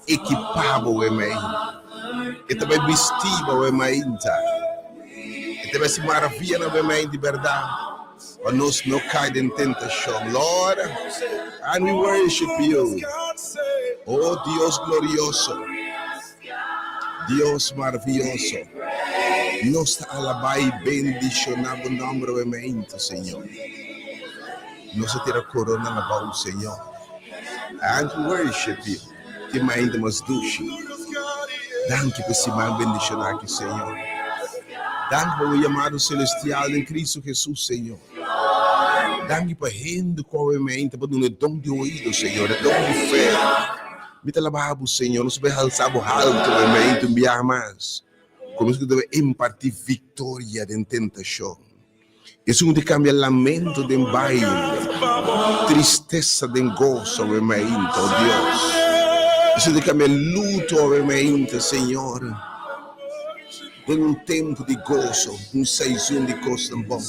ekipá bo awe mainta. E ta bai bistí bo awe mainta. E ta bai hasi maravianan awe mainta di bèrdat pa nos no kai den tentashon. Lord, and we worship you. Oh Dios glorioso, Dios maravioso, nos ta alabá i bendishoná bo nòmber awe mainta, Señor. Nos a tira koronan abou, Señor. And we worship you. Ki mainta mas dushi. Danki pa e siman bendishoná aki, Señor. Danki pa bo yamado selestial den Cristo Jesus, Señor. Danki pa hende ku awe mainta pa duna e don di oido, Señor, e don di fe. Mi ta alabá bo, Señor. Nos ta bai halsa bo haltu awe mainta un biaha mas. Komo ku ta bai impartí viktoria den tentashon. Esun di kambia lamento den baile, tristesa den goso awe mainta, oh Dios. Esun di kambia luto awe mainta, Señor, den un tempu di goso, un saizon di kosnan bon.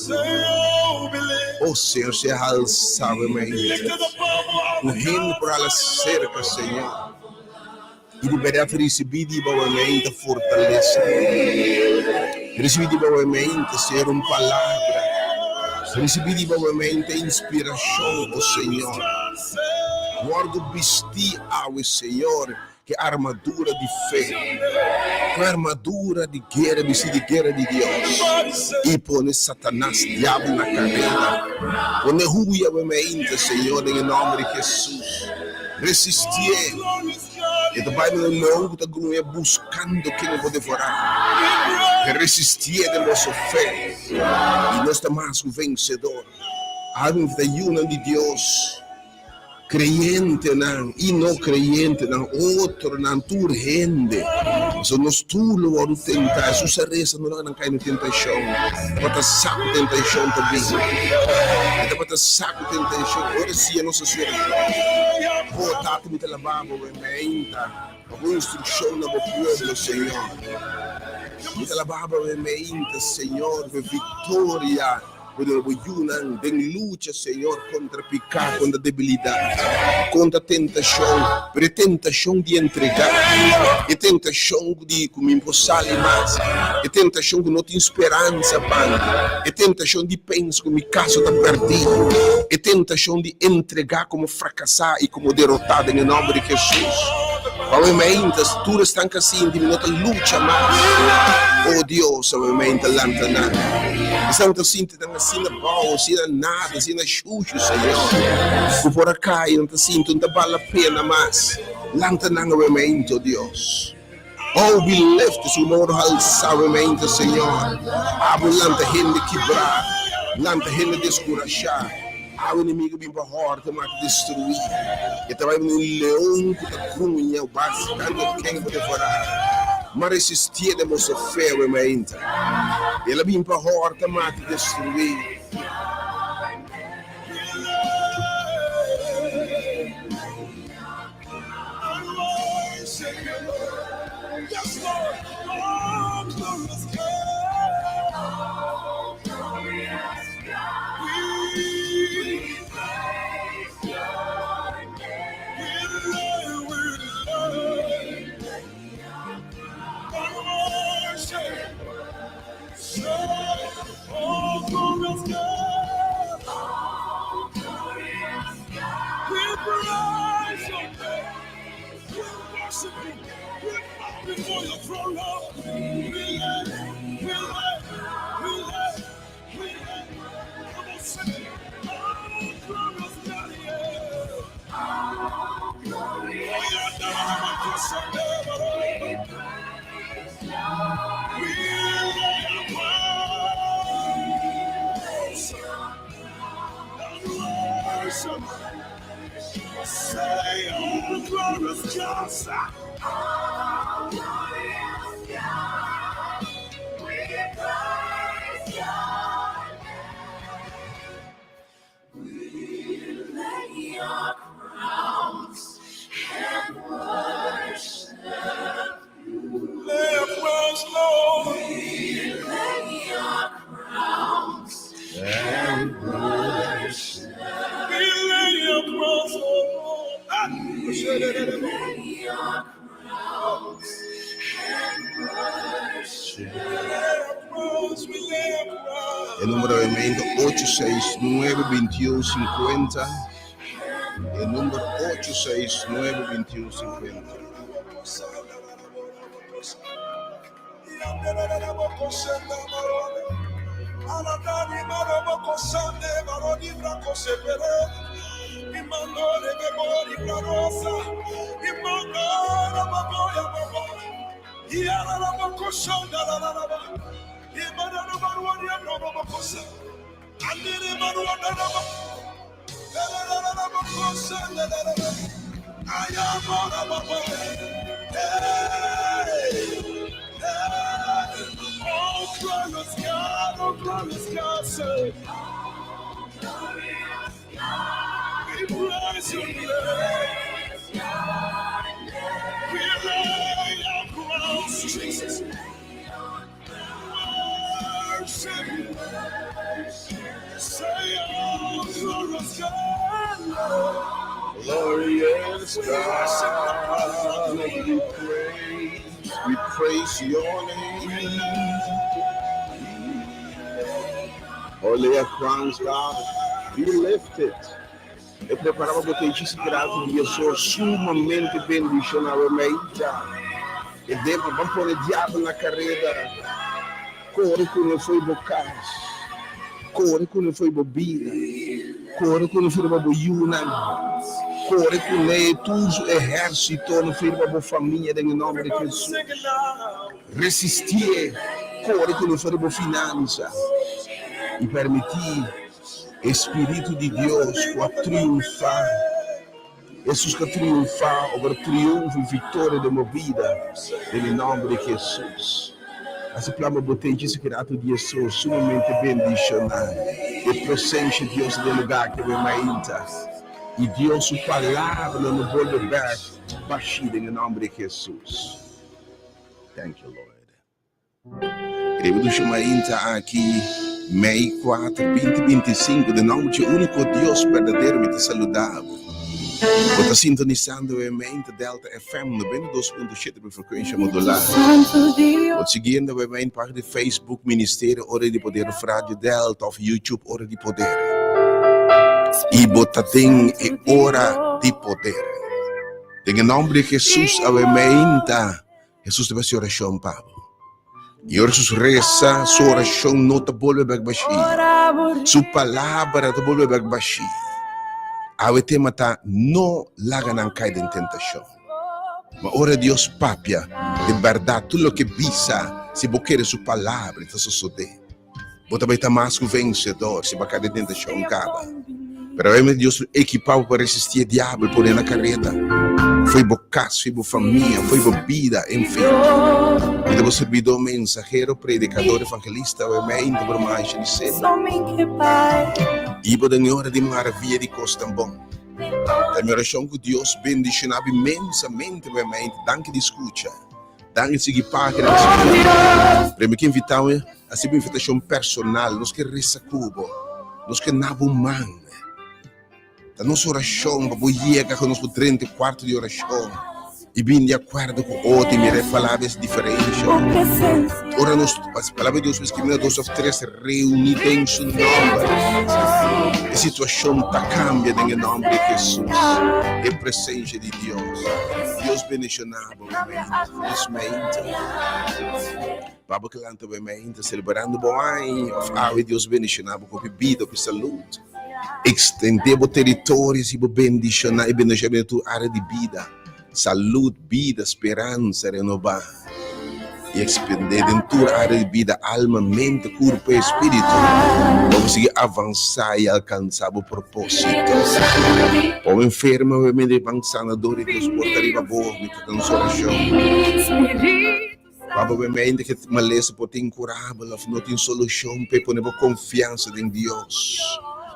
Oh Señor, sea halsa awe mainta. Un hende por hala serka, Señor. I di bèrdat risibí di bo mente fortalesa. Risibí di bo mente, Señor, un palabra. Risibí di bo mente inspirashon, o Señor. Wòrdu bistí awe, Señor, ku e armadura di fe, ku e armadura di guera, bistí di guera di Dios, i pone Satanas, diabel, na kareda. Pone hui awe mente, Señor, den e nòmber di Hesus. Resistié. E ta bai manera un leon ku ta gruña buskando ken e por devorá. Resistié den boso fe, i nos ta mas ku vensedor. Algun ku ta yunan di Dios, kreyentenan i no kreyentenan, otronan, tur hende. Pasobra nos tur lo wòrdu tentá. Hesus a resa, No laga nan kai na tentashon. E tabata sa ku tentashon ta bini. E tabata sa ku tentashon. Ora siña nos hasi orashon. Oh Tata, mi ta laba bo meinta pa bo instrukshon na bo pueblo, Señor. Mi ta laba bo meinta, Señor, pa e viktoria bo duna bo yunan den lucha, Señor, kontra piká, kontra debilidat, kontra tentashon, pero e tentashon di entregá, e tentashon di ku mi por sali mas, e tentashon ku no tin speransa pa mi, e tentashon di pensa ku mi kaso ta pèrdí, e tentashon di entregá komo frakasá i komo derotá den e nòmber di Hesus. Awe mainta tur esnan ka sinti mi no ta lucha mas. O Dios, awe mainta lanta nan. Esnan ta sinti nan asina bou, asina nada, asina shushu, Señor, ku por a kai, nan ta sinti no ta bal la pena mas. Lanta nan awe mainta, o Dios. Oh, be lifted, su lor halsa awe mainta, Señor. Abo lanta hende kibrá, lanta hende deskurashá. Awe enemigo bin pa hòrta, mata, destruí. E ta bai manera un leon ku ta gruña buskando ken pa devorá. Ma resistié den boso fe awe mainta. El a bin pa hòrta, mata, destruí. E numero di mente 869 21 50. E numero 869 21 50. Glorious God, we praise, we praise your name. Holy crowns, God, be lifted. E preparaba botechi grato di Dios sumamente bendicionadamente. E deba van pone diablo na carrera. Kore ku no foi bo kas. Kore ku no foi bo bida. Kore ku no foi bo yunan. Kore ku ne tur su ehérsito no foi bo famia den nòmber di Hesus. Resistí, kore ku no foi bo finansa. I permití e Spiritu di Dios ku a triunfá. Hesus ku a triunfá over triunfo i viktoria den bo bida den e nòmber di Hesus. Hasi plama bo ten djis grato di Hesus sumamente bendishoná. E presensia di Dios den e lugá aki awe mainta i Dios su palabra lo no bolbe bèk bashí den e nòmber di Hesus. Thank you Lord. Riba dushi mainta aki, mei 4, 2025, den nòmber dje úniko Dios berdadero mi ta saludá bo. Bo ta sintonisando e Mainta Delta FM 92.7 pa frekuensha modulá. Bo ta siguiendo e main página di Facebook Ministerio Ora di Poder of Radio Delta of YouTube Ora di Poder. I bo ta den e Ora di Poder. Den e nòmber di Hesus awe mainta. Hesus ta hasi orashon pa bo. I ora Hesus resa, su orashon no ta bolbe bek bashí. Su palabra ta bolbe bek bashí. Awe tema ta no laga nan kai den tentashon. Ma ora Dios papia, di bèrdat tur loke bisa, si bo kere su palabra, e ta sosodé. Bo ta bai ta mas ku vensedor si bo a kai den tentashon kaba. Pero awe Dios lo ekipá bo pa resistí e diabel pone na kareda. Fo'i bo kas, fo'i bo famia, fo'i bo bida, enfin. Mi ta bo sirbidó, mensahero, predikador, evangelista, awe meinta bo ruman Aisha di Sena. I bo den e ora di maravia di kosnan bon. Ta mi orashon ku Dios bendishoná bo inmensamente awe meinta. Danki di skucha. Danki sigui pagina di skucha. Pero mi ke invitá bo. Hasi bo invitashon personal. Nos ke resa ku bo. Nos ke na bo man. Ta nos orashon pa bo yega ku nos por drenta e kuarto di orashon i bin di akuerdo ku otro i mira e palabra es diferensha. Ora nos, palabra di Dios ta skirbi na dos òf tres reuní den su nòmber, e situashon ta kambia den e nòmber di Hesus. E presensia di Dios. Dios bendishoná bo, nos mente. Pa bo ke lanta bo e mainta selebrando bo aña of awe Dios bendiciona bo ku hopi bida, hopi salud. Extende bo territorio si bo bendiciona y bendiciona den tur area di bida. Salud, bida, speransa renoba y expende den tur area di bida, alma, mente, curpo y espiritu. Pa bo sigui avansa y alcansa bo proposito. Pa bo enfermo bo mende ban sanador di Dios por ta riba bo, mi ta den nos oracion. Papa bo mente ke malesa por ta inkurabel of no tin solushon p'e pone bo konfiansa den Dios.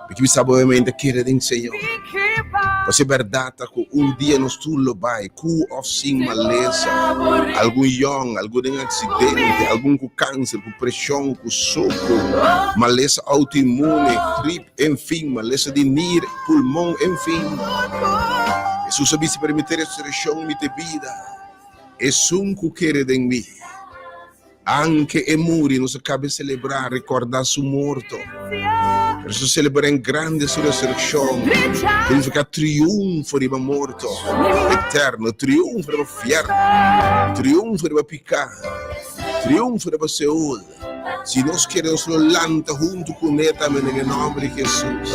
Mi ke bisa bo mente kere den Señor. Pasobra e bèrdat ta ku un dia nos tur lo bai, ku of sin malesa. Algun yòn, algun den aksidente, algun ku kanser, ku preshon, ku soko, malesa outoimmune, grip, enfin, malesa di nir, pulmon, enfin. Hesus a bisa, Pero mi ta resurekshon, mi ta e bida. Esun ku kere den mi, anke e muri, nos a kabe selebrá, rekordá su morto. Pero su selebrá en grande su resurekshon, ku nifiká triunfo riba morto eterno, triunfo riba fièrnu, triunfo riba piká, triunfo riba Seol. Si nos kere, nos lo lanta huntu kuné tambe den e nòmber di Hesus.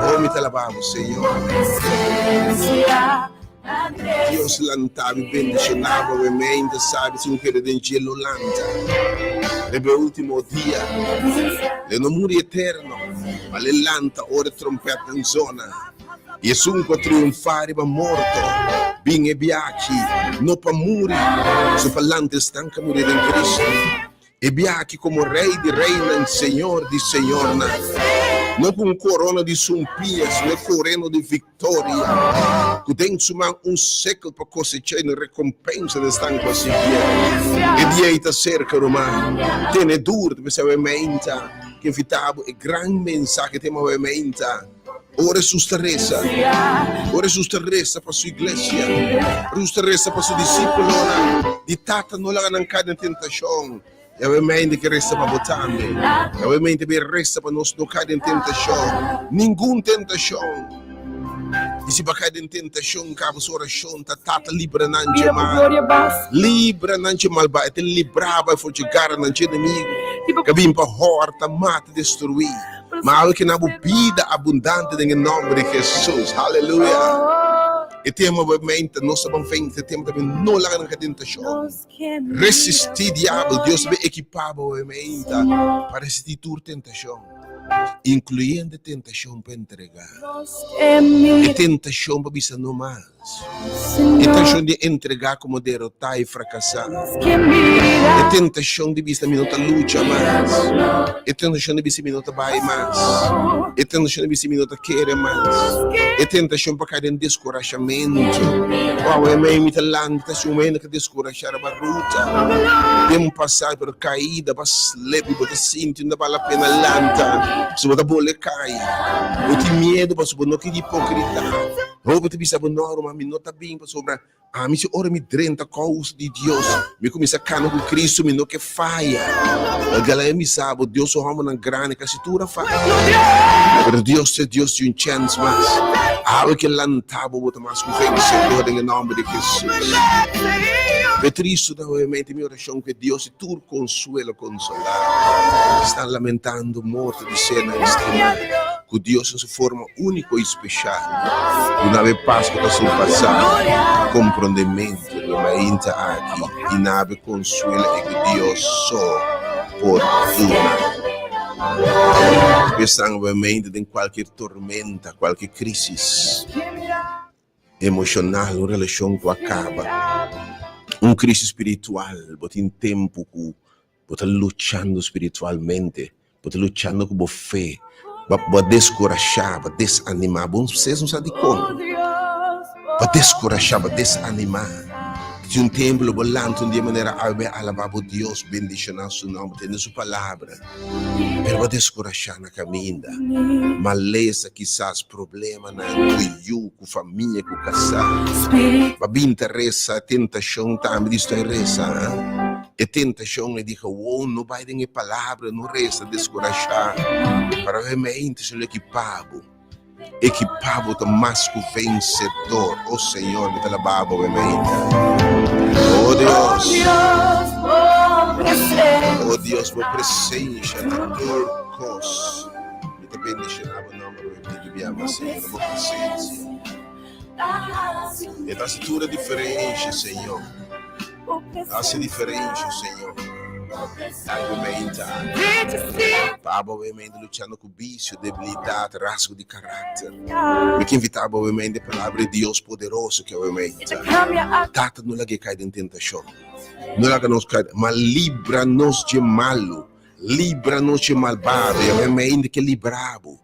Oh, mi ta alabá bo, Señor. Dios lanta mi bendiciona bo awe mente sabi si un kere den dje lo lanta riba e ultimo dia le no muri eterno ma le lanta ora e trompetnan zona y esun cu a triunfa riba morto bin e biachi no pa muri so pa lanta esnan cu a muri den Cristo. E bia aki komo Rei di reinan, Señor di señornan, no ku un korona di sumpiña, sino e koreno di viktoria, ku den su man un sekel pa kosechá i rekompensa den esnan ku a siguié. E dia ei ta serka, ruman. Tene dur, ta bisa awe meinta. Ke invitá bo e gran mensahe tema awe meinta. Ora Hesus ta resa, ora Hesus ta resa pa su iglesia, ora Hesus ta resa pa su disípulonan, di Tata no laga nan kai den tentashon. Yahweh mente ke resa pa bo tambe. Yahweh mente be resa pa nos no kai den tentashon, ningun tentashon. I si bo kai den tentashon, kaba su orashon ta, Tata libra nan dje mal, libra nan dje malba. E ta libraba for dje gara nan dje enemigu, ke bin pa hòrta, mata, destruí. Ma awe ke na bo bida abundante den e nomber di Jesus. Haleluya! E tema bo mente nos ta ban vence, e tema tambe no laga nan ka tentashon. Resisti diabel, Dios ta bin ekipa bo mente pa resisti tur tentashon, inkluyendo e tentashon pa entrega, e tentashon pa bisa no mas. E tentashon di entregá komo derotá i frakasá. E tentashon di bisa mi no ta lucha mas. E tentashon di bisa mi no ta bai mas. E tentashon di bisa mi no ta kere mas. E tentashon pa kai den deskurashamentu. Wou, e mei mi ta lanta si un hende ka deskurashá riba ruta. Den pasá pero kaida ba slep i bo ta sinti no ta bal la pena lanta pasobra bo ta bole kai. Bo tin miedu pasobra bo no kere hipokrita. Hopi ta bisa bo, No, ruman, mi no ta bin pasobra ami si ora mi drenta kous di Dios, mi kuminsá kana ku Kristu, mi no ke faya. Gala e bisa bo, Dios su hòmbernan grandi kasi tur a faya. Pero Dios ta e Dios di un chèns mas. Awe ke lanta bo, bo ta mas ku vensedor den e nòmber di Hesus. Pe tristu ta obviamente mi orashon ku e Dios di tur konsuelo konsolá esnan lamentando morto di sernan estimá. Ku Dios den su forma úniko i speshal duna bo e pas ku ta surpasá komprondementu riba mainta aki i na bo e konsuelo e ku Dios so por duna. Pensando obviamente den kualkier tormenta, kualkier krísis emoshonal, un relashon ku a kaba, un krísis spiritual, bo tin tempu ku Bo ta luchando spiritualmente, bo ta luchando ku bo fe, bo a deskurashá, bo a desanimá, bo ses no sa dikon. Bo a deskurashá, bo a desanimá. Tin un tempu lo bo lanta un dia manera awe bai alabá bo Dios, bendishoná su nòmber, tende su palabra, pero bo a deskurashá na kaminda. Malesa kisas, problemanan ku yu, ku famia, ku kasá. Bo a bin ta resa, tentashon tambe di stoi resa. E tentashon e di gewoon no bai den e palabra, no resa deskurashá. Pero e mente su lo ekipá bo. Ekipá bo ta mas ku vensedor. O Señor, mi ta alabá bo e mente. O Dios, o Dios, bo presensia ta tur kos. Mi ta bendishoná bo nòmber, mi pidi biaba, Señor, bo presensia. E ta hasi tur e diferensha, Señor. Hasi diferensha, Señor. Algo meinta. Pa abo obviamente luchando ku bisio, debilidat, rasgo di karakter. Mi ke invita abo obviamente e palabra di Dios poderoso ke obviamente. Tata no laga e kai den tentashon. No laga nos kai, ma libra nos dje malu. Libra nos dje malbado. I obviamente ke libra bo.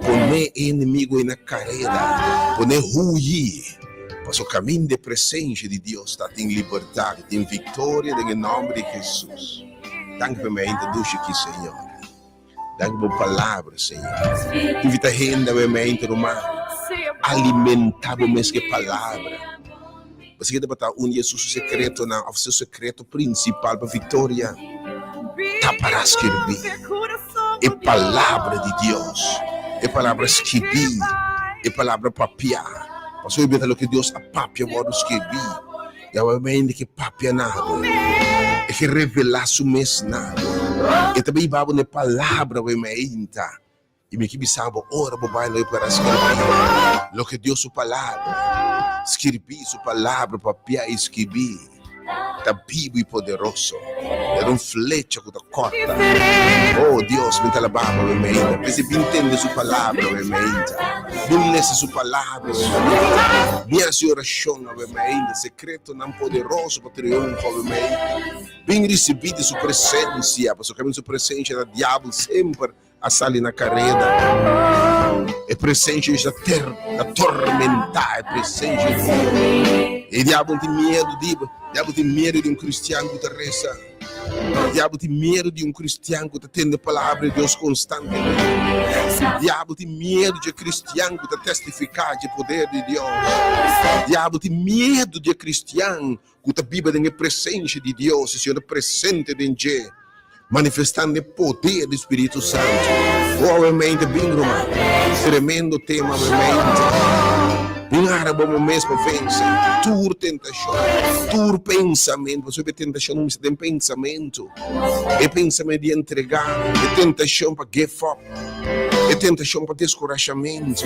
Pone e enemigo ei na kareda, pone huyi, pasobra kaminda e presensia di Dios ta tin libertat, tin viktoria den e nòmber di Hesus. Danki pa mi ainda dushi aki, Señor. Danki pa bo palabra, Señor. Invita hende awe mi ainda ruman, alimentá bo mes ku e palabra. Esaki tabata un di Hesus su sekretonan òf su sekreto prinsipal pa viktoria. Ta para skirbí e Palabra di Dios, e Palabra skibí, e Palabra papiá. Pasobra bia ta loke Dios a papia wòrdu skirbí. I awe hende ke papia na bo, e ke revelá su mes na bo. E ta biba bo na e Palabra awe meinta. I mi ke bisa bo, ora bo bai lo e por a skirbi loke Dios su Palabra skirbi, su Palabra papiá i skibí ta bibu i poderoso. E ta un flecha ku ta kòrta. O Dios, mi ta alabá bo awe meinta. P'esei bin tende su Palabra awe meinta. Bin lesa su Palabra awe meinta. Bin hasi orashon awe meinta. Sekretonan poderoso pa triunfo awe meinta. Bin risibí di su presensia, pasobra kaminda su presensia ta diabel semper a sali na kareda. E presensia di ta ter, ta tormentá e presensia di Dios. E diabel tin miedu di bo. Diabel tin miedu di un kristian ku ta resa. Diabel tin miedu di un kristian ku ta tende palabra di Dios konstantemente. Diabel tin miedu di e kristian ku ta testifiká di e poder di Dios. Diabel tin miedu di e kristian ku ta biba den e presensia di Dios, e Señor ta presente den dje, manifestando e poder di Spiritu Santu. Oh, awemente bin ruman, tremendo tema awemente. Bin hara bo bo mes pa vense tur tentashon, tur pensamentu, pasobra e tentashon kuminsá den pensamentu, e pensamentu di entregá, e tentashon pa give up. E tentashon pa deskurashamentu,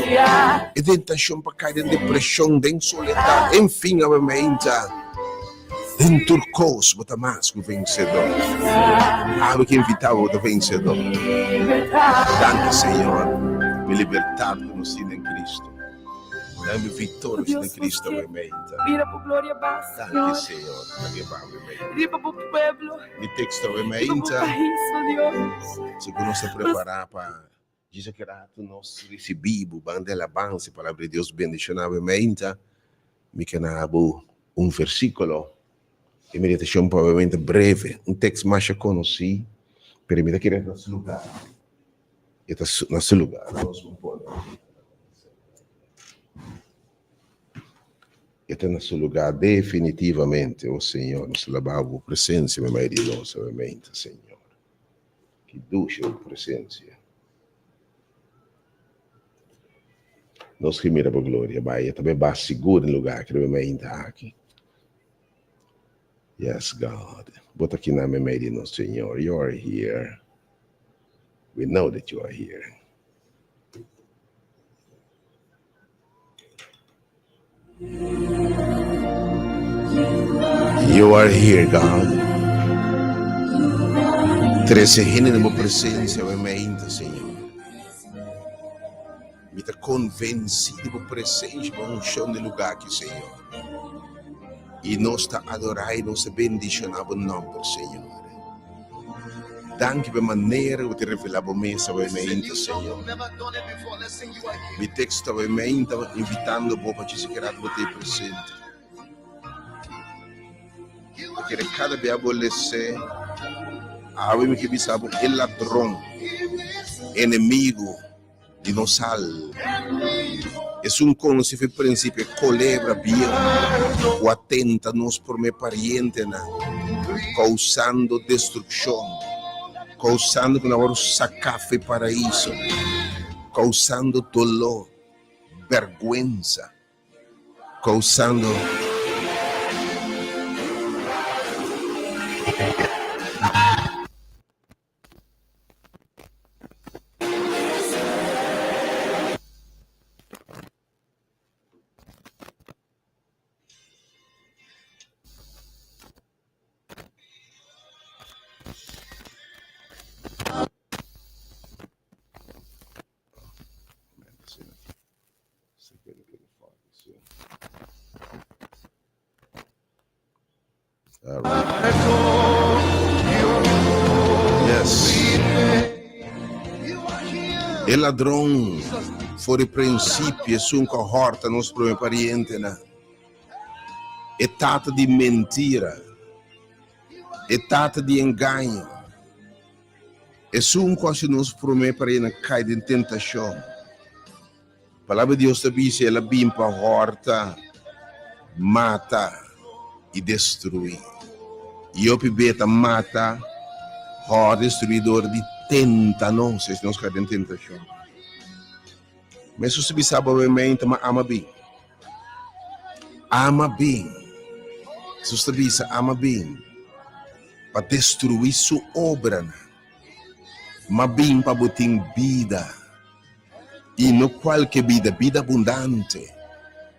e tentashon pa kai den depreshon, den soledat, enfin awe-meinta, den tur kos bo ta mas ku vensedor. Awe ke invitá bo, bo ta vensedor. Danki Señor pa e libertat ku nos tin den Kristu. Danki pa e viktoria ku nos tin den Kristu awe-meinta. Danki Señor. Danki pa awe-meinta. Mi teksto awe mainta, segun nos ta prepará pa djis aki ratu nos risibí bo banda di alabansa i Palabra di Dios bendishoná awe mainta, mi ke na bo un versíkulo di meditashon pa awe mainta breve, un tekst masha konosí, pero mi ta kere na su lugá, e ta na su lugá, nos por pone. E ta na su lugá definitivamente, o Señor, nos ta laba bo presencia meimei di nos awemente, Señor. Ki dushi bo presencia. Nos ke mira bo gloria bai, e ta bai bas sigur den lugá aki, riba meinta aki. Yes, God. Bo ta kinan meimei di nos, Señor. You are here. We know that you are here. You are here, God. Trese hende den bo presencia awe mainta, Señor. Mi ta convenci di bo presencia, bo unción den lugar aki, Señor. I nos ta adorá i nos ta bendishoná bo nòmber, Señor. Danki pa e manera ku bo ta revelá bo mes awe meinta, Señor. Mi teksto awe meinta invitando bo pa djis e rato bo ta ei presente. Mi kere kada bia bo les'é. Awe mi ke bisa bo e ladron, enemigu. Di nos sal. Esun konosi fe prinsipio e kolebra bieu ku a tenta nos promé parientenan, kousando destrukshon, kousando ku nan wòrdu saká fe paraiso, kousando doló, bèrgwensa, kousando. E ladron for di prinsipio esun ku a hòrta nos promé parientenan. E tata di mentira, e tata di engaño, esun ku hasi nos promé parientenan kai den tentashon. Palabra di Dios ta bisa el a bin pa hòrta, mata. i destruí. I hopi be ta mata, hòrta, destruí dor di tenta nos, es nos kai den tentashon. Mesun si bisa bo mente ma ama bin. Ama bin. Jesus ta bisa ama bin pa destruí su obranan. Ma bin pa bo tin bida. I no kualke bida, bida abundante.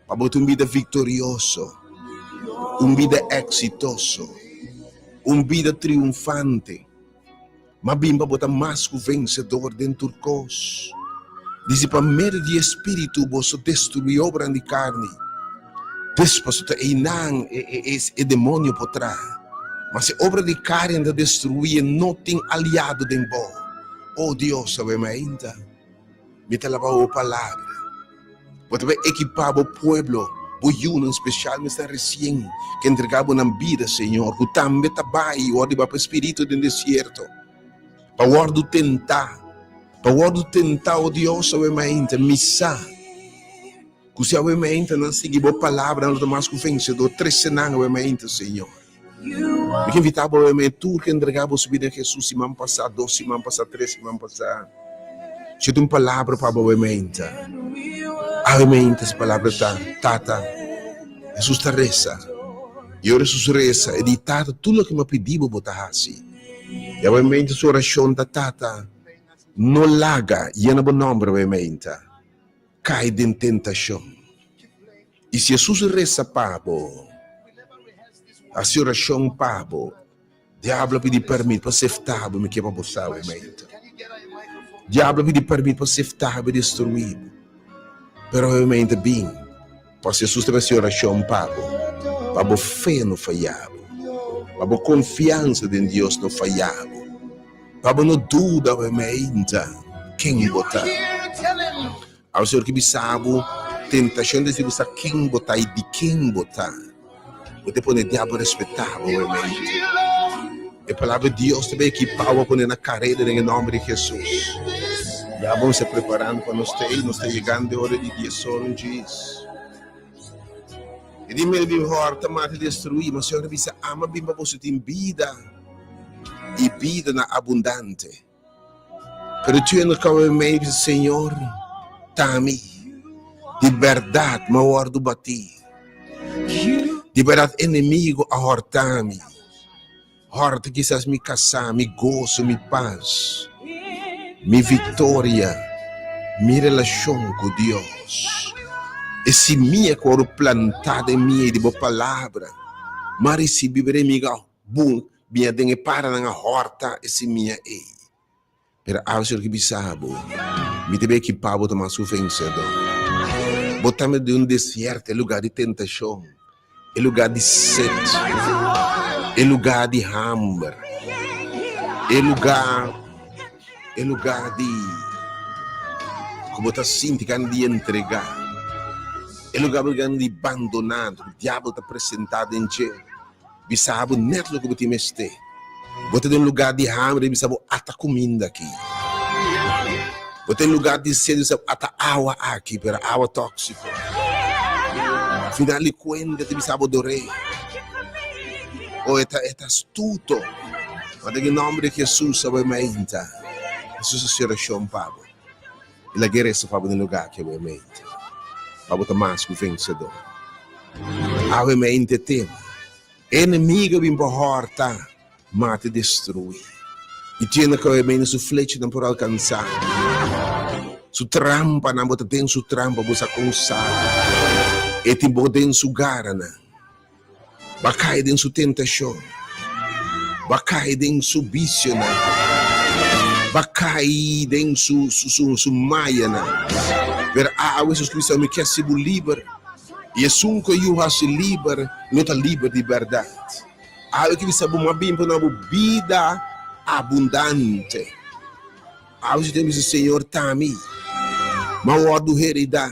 Pa bo tin un bida viktorioso, un bida eksitoso, un bida triunfante. Ma bin pa bo ta mas ku vensedor den tur kos. Disi pa medio di e Spiritu boso destruí obranan di karni. Des pasobra ta einan e demonio por traha. Ma si obra di karni ta destruí e no tin aliado den bo. O Dios, awe mainta mi ta laba bo palabra. Bo ta bai ekipá bo pueblo, bo yunan, spesial mesnan resien ke entregá bo nan bida, Señor, ku tambe ta bai ora di bai pa spiritu den desierto, pa wòrdu tentá, pa wòrdu tentá, o Dios, awe mainta mi sa ku si awe mainta nan sigui bo palabra, nan lo ta mas ku vensedor. Trese nan awe mainta, Señor. Mi ke invitá bo awe mainta, tur ke entregá bo su bida na Hesus siman pasá, dos siman pasá, tres siman pasá. Si tin un palabra pa bo awe mainta, awe mainta si palabra ta, Tata, Hesus ta resa. I ora Hesus resa, e di, Tata, tur loke mi a pidi bo, bo ta hasi. I awe mainta su orashon ta, Tata, no laga yena bo nòmber awe mainta, kai den tentashon. I si Hesus resa pa bo, hasi orashon pa bo, Diablo a pidi permit pa sefta bo, mi ke pa bo sa we meinta. Diablo a pidi permit pa sefta bo i destrui bo. Pero we meinta bin, pasobra Jesus ta hasi orashon pa bo, pa bo fe no faya bo, pa bo konfiansa den Dios no faya bo, pa bo no duda we meinta ken bo ta. Awe Señor ke bisa bo, tentashon ta si bo sa ken bo ta i di ken bo ta. Bo ta pone diablo respetá bo obviamente. E palabra di Dios ta bay ekipá bo pone na kareda den e nomber di Jesus. Ya bo mester preparando pa nos ta ei, nos ta yegando e ora di dies ora un djis. E di medio di hòrta, mata i destruí, ma Señor a bisa, Ama bin pa boso tin bida i bida na abundante. Pero tu en kaba mei bisa, Señor, ta mi. Di bèrdat mi a wòrdu batí. Di bèrdat enemigu a hòrta mi. Hòrta kisas mi kasá, mi goso, mi pas, mi viktoria, mi relashon ku Dios. E simia ku wòrdu plantá den mi ei di bo palabra, mi a risibí, pero enemigu a Bon biña den e paranan a hòrta e simia ei. Pero awe Señor ke bisa bo, Mi ta bin ekipá bo ta mas ku vensedor. Bo ta medio di un desierto, e lugá di tentashon, e lugá di set, e lugá di hamber, e lugá, e lugá di ku bo ta sinti gana di entregá, e lugá bo gana di bandoná, ku diabel ta presentá den dje. Bisa bo net loke bo tin mester. Bo ta den lugar di hamber i bisa bo ata kuminda aki. Bo ta den lugar di sed i bisa bo ata awa aki, pero awa tóksiko. Final di kuenta ta bisa bo doré. O e ta e ta astuto. Ma den e nòmber di Hesus a bai mainta. Hesus hasi orashon pa bo. I laga e resa pa bo den lugar ki a bai mainta. Pa bo ta mas ku vensedor. Awe mente tema. E enemigo a bin pa hòrta, mata i destruí. I tiene ku awe mente su flechanan por alkansá Su trampanan, bo ta den su trampa, bo sa kon sali. E tin bo den su garanan. Bo a kai den su tentashon. Bo a kai den su bisionan. Bo a kai den su su su mayanan. Pero awe Hesus Cristo a mi ke hasi bo liber. I esun ku e Yu hasi liber lo ta liber di bèrdat. Awe ke bisa bo m'a bin pa duna bo bida abundante. Awe si ten bisa Señor ta mi, m'a wòrdu heridá,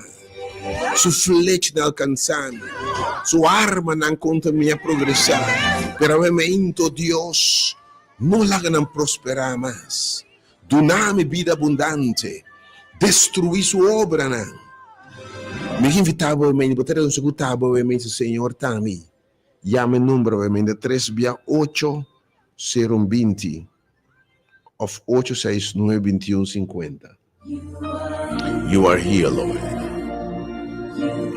su flechnan alkansá mi, su armanan kontra mi a progresá, pero awe meinto Dios no laga nan prosperá mas. Duna mi bida abundante, destruí su obranan. Mi ke invitá bo awe meinto, bo ta rekonosé ku ta bo awe meinto, Señor ta mi. Yama e number obviamente 3 bia 8 0 20 of 8 6 9 21 50. You are here, Lord.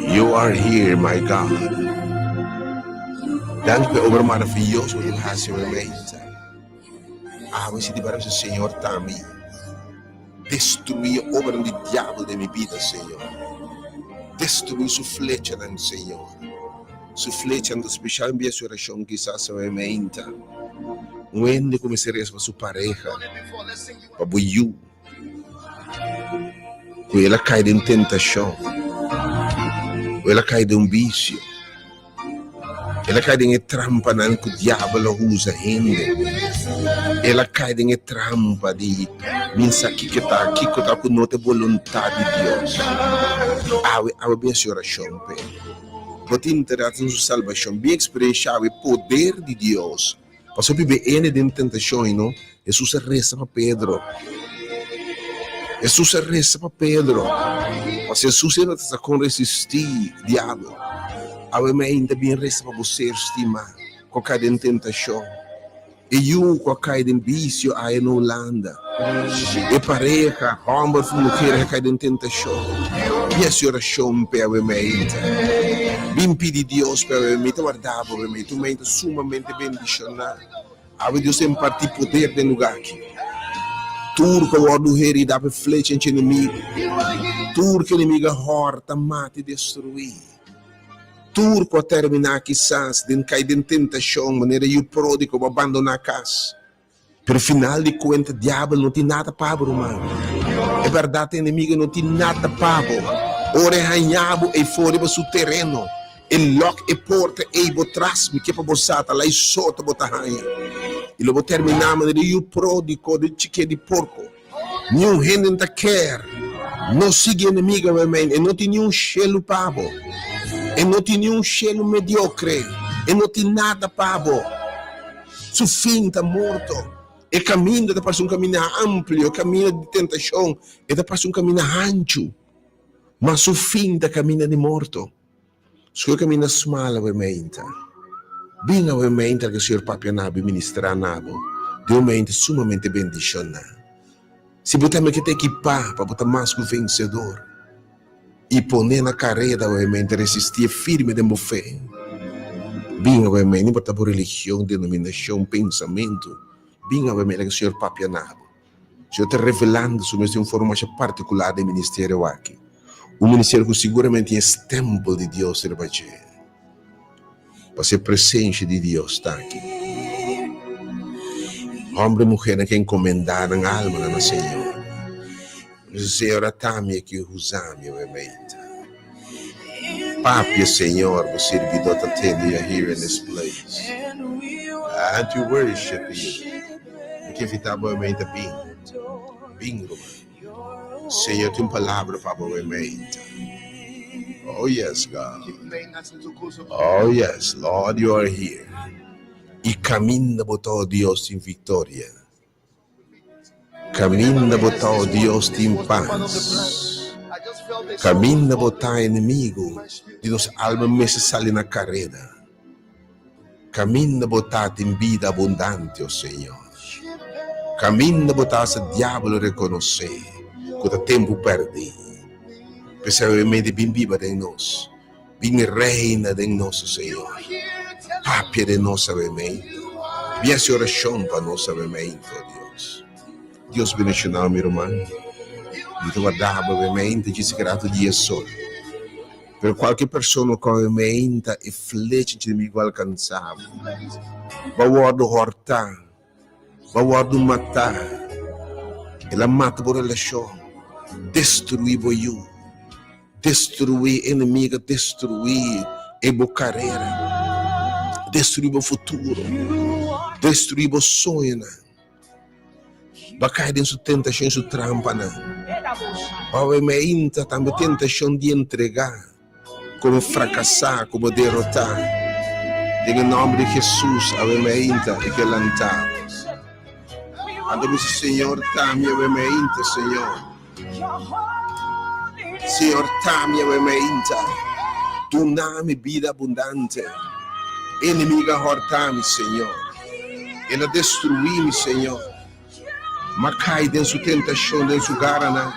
You are here, my God. Danki pa e obra maraviyoso ku bo hasi obviamente. Awe si di para Señor ta mi. Destruí e obranan di diabel den mi bida, Señor. Destruí su flechanan, Señor. Su flechanan ta special bia su oracion kisas awe meinta. Un hende cu mester reza pa su pareha, pa bo yu, cu el a cay den tentacion, cu el a cay den un bicio. El a kai den e trampanan ku diabel a usa hende. El a kai den e trampa di min sa kiko ta, kiko ta ku no ta e boluntat di Dios. Awe, awe bin hasi orashon p'e. Bo tin interes den su salbashon. Bin eksperenshá awe e poder di Dios. Pasobra biba e hende den tentashon ei no. Hesus a resa pa Pedro. Hesus a resa pa Pedro. Pasobra Hesus e no ta sa kon resistí diabel. Awe mi ainda bin resa pa bo ser stimá ku a kai den tentashon. E yu ku a kai den bisio aya na Hulanda. E pareha, hòmber òf muher, a kai den tentashon. Bin hasi orashon p'e awe mi ainda. Bin pidi Dios p'e awe mi ta warda bo awe mi. Tu mei ta sumamente bendishoná. Awe Dios a impartí poder den lugá aki. Tur ku a wòrdu heridá pa e flecha dje enemigu, tur ku enemigu a hòrta, mata i destruí, tur ku a terminá kisas den kai den tentashon manera yu pródigo ku a bandoná kas. Pero final di kuenta diabel no tin nada pa bo ruman. E bèrdat e enemigu no tin nada pa bo. Ora e haña bo ei for riba su tereno, e lòk e porta ei bo tras, mi ke pa bo sa ta lai soto bo ta haña. I lo bo terminá manera yu pródigo den chiké di porko. Niun hende no ta ker no sigui enemigu awe. E no tin niun shelu pa bo. E no tin niun shelu mediokre. E no tin nada pa bo. Su fin ta morto. E kaminda ta parse un kaminda amplio, e kaminda di tentashon, e ta parse un kaminda hanchu, ma su fin ta kaminda di morto. Su e kaminda smal awe meinta. Bin awe meinta ke Señor papia na bo i ministrá na bo den un meinta sumamente bendishoná. Si bo tambe ke ta ekipá pa bo ta mas ku vensedor i pone na kareda awe meinta resistí firme den bo fe, bin awe meinta, no importa bo religion, denominashon, pensamentu, bin awe meinta ke Señor papia na bo. Señor ta revelando su mes den un forma masha partikular den ministerio aki. Un ministerio ku siguramente tin e stempel di Dios riba dje. Pasobra e presensia di Dios ta aki. Homber i muhernan ke enkomendá nan almanan na Señor. Bisa, Señor, ata mi aki, usa mi obviamente. Papia, Señor, bo sirbidó ta tende You are here in this place. And to worship you. Mi ke invitá bo obviamente bin. Bin, ruman. Señor tin un palabra pa bo obviamente. Oh yes, God. Oh yes, Lord, you are here. I kaminda bo ta, oh Dios, tin viktoria. Kaminda bo ta, oh Dios, tin pas. Kaminda bo ta, enemigu di nos alma mester sali na kareda. Kaminda bo ta, tin bida abundante, oh Señor. Kaminda bo ta, hasta diabel rekonosé ku ta tempu pèrdí. P'esei awe medi bin biba den nos. Bin reina den nos, o Señor. Papia den nos awe-meinto. Bin hasi orashon pa nos awe-meinto, o Dios. Dios bendishoná mi ruman. Mi ta warda bo awe-meinto djis e rato di e sol. Pero kualke persona ku awe-meinta e flecha dje enemigu alkansá bo, bo a wòrdu hòrtá, bo a wòrdu matá. El a mata bo relashon, destruí bo yu. Destruí enemigo, destruí e bo carera, destruí bo futuro, destruí bo soñonan. Ba cai den su tentacion y su trampanan. Awe meinta tambe tentacion di entrega, como fracasá, como derotá. Den e nomber di Jesus, awe meinta e ke lantá. Anto bisa Señor, tami awe meinta, Señor. Señor, ta mi awe meinta. Duna mi bida abundante. Enemigu a hòrta mi, Señor. El a destruí mi, Señor. M'a kai den su tentashon, den su garanan.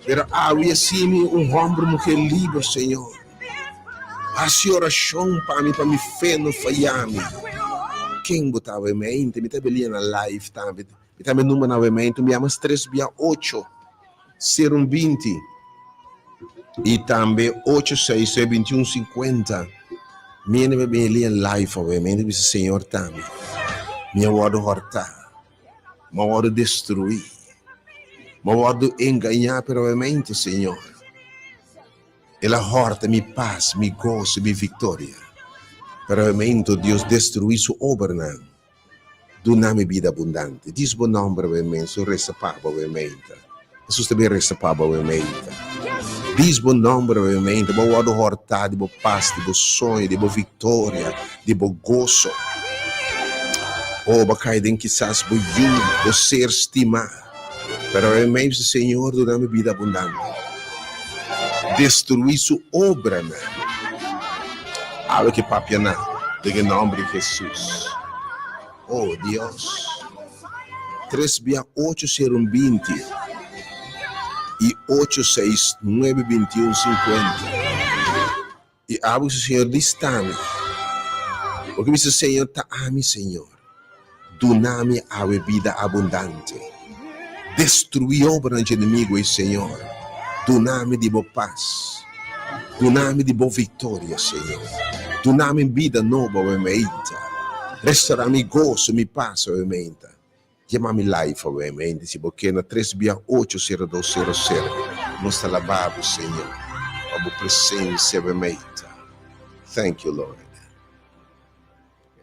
Pero awe hasi mi un hòmber, muhé liber, Señor. Hasi orashon pa mi, pa mi fe no faya mi. Ken bo ta awe mente? Mi ta belia na live tambe. Mi tambe number na awe mente. Mi yama tres bia ocho, sero un 20. I tambe ocho seis seis 21 50. Mi ene belia live awe mente. Bisa Señor tambe. Mi a wòrdu hòrtá. Mi a wòrdu destruí. Mi a wòrdu engañá, pero awe mente, Señor. El a hòrta mi pas, mi goso, mi viktoria. Pero awe Dios destruí su obranan. Duna mi bida abundante. Dis bo nòmber awe su resa pa bo awe Hesus ta bin resa pa bo awe Dis bo nòmber awe Bo wòrdu hòrtá di bo pas, di bo soño, di bo viktoria, di bo goso. Oh, bo a kai den kisas bo yu, bo ser stimá. Pero awe Señor duna mi bida abundante. Destruí su obranan. Awe ke papia nan, den e nòmber di Hesus. Oh, Dios. Tres bia ocho sero un 20 i ocho seis nuebe 21 50. I abo si Señor dista mi. Porque bisa Señor ta ami, Señor. Duna mi awe bida abundante. Destruí obranan di enemigu ei, Señor. Duna mi di bo pas. Duna mi di bo viktoria, Señor. Duna mi bida nobo awe meinta. Restorá mi goso, mi pas awe meinta. Yama mi live awe meinta si bo ke na tres bia ocho sero dos sero sero. Nos ta laba bo, Señor, pa bo presensia awe meinta. Thank you, Lord.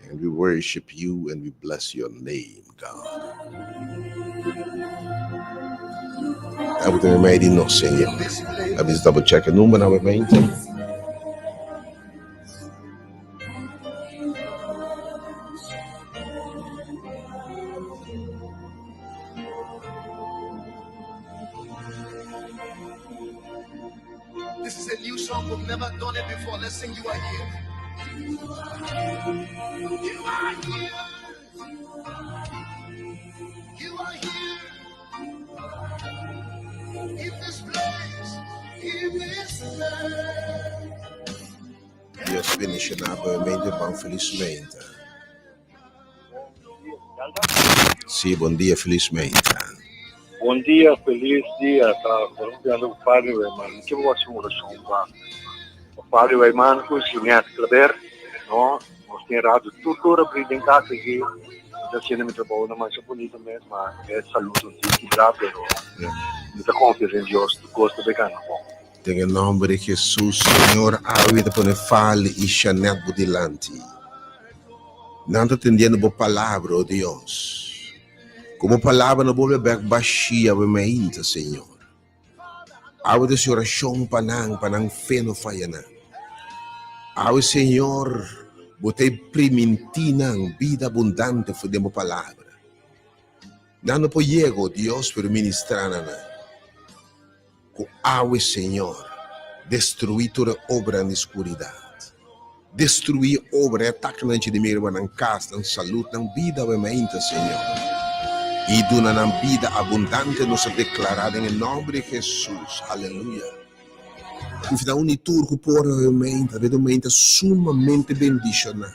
And we worship you and we bless your name, God. Abo ta mei di nos, Señor. A bisa double check e number nuevamente. This is a new song. We've never done it before. Let's sing You Are Here. You are here. You are here. In this place. In this place. Dios bendiciona bo mente ban felizmente. Sí, bon dia, felizmente. Bon dia, felis dia. Ta colombiano ku Padre Weyman. Ke bo hasi un orashon pa pa Padre Weyman ku Juliette Kleber, no? Nos tin radio tur tur abrí den kas aki. Mi ta hasiendo mi trabou na masha bunita mes, ma e salud un tin kibrá, pero mi ta konfia den Dios, tur kos ta bay gana bon. Den e nomber di Jesus, Señor, awe ta pone Fali i Shanette bo dilanti. Nan ta tendiendo bo palabra, o Dios. Ku bo palabra no bolbe bek bashí awe mainta, Señor. Awe ta hasi orashon pa nan, pa nan fe no faya nan. Awe, Señor, bo ta primintí nan bida abundante for den bo palabra. Nan no por yega, o Dios, pero ministrá na nan. Ku awe, Señor, destruí tur e obranan di skuridat. Destruí obra e atakenan dje enemigu riba nan kas, nan salud, nan bida awe mainta, Señor. I duna nan bida abundante, nos a deklará den e nòmber di Hesus. Aleluya. Ku fita un i tur ku por awe mainta, ta un mainta sumamente bendishoná.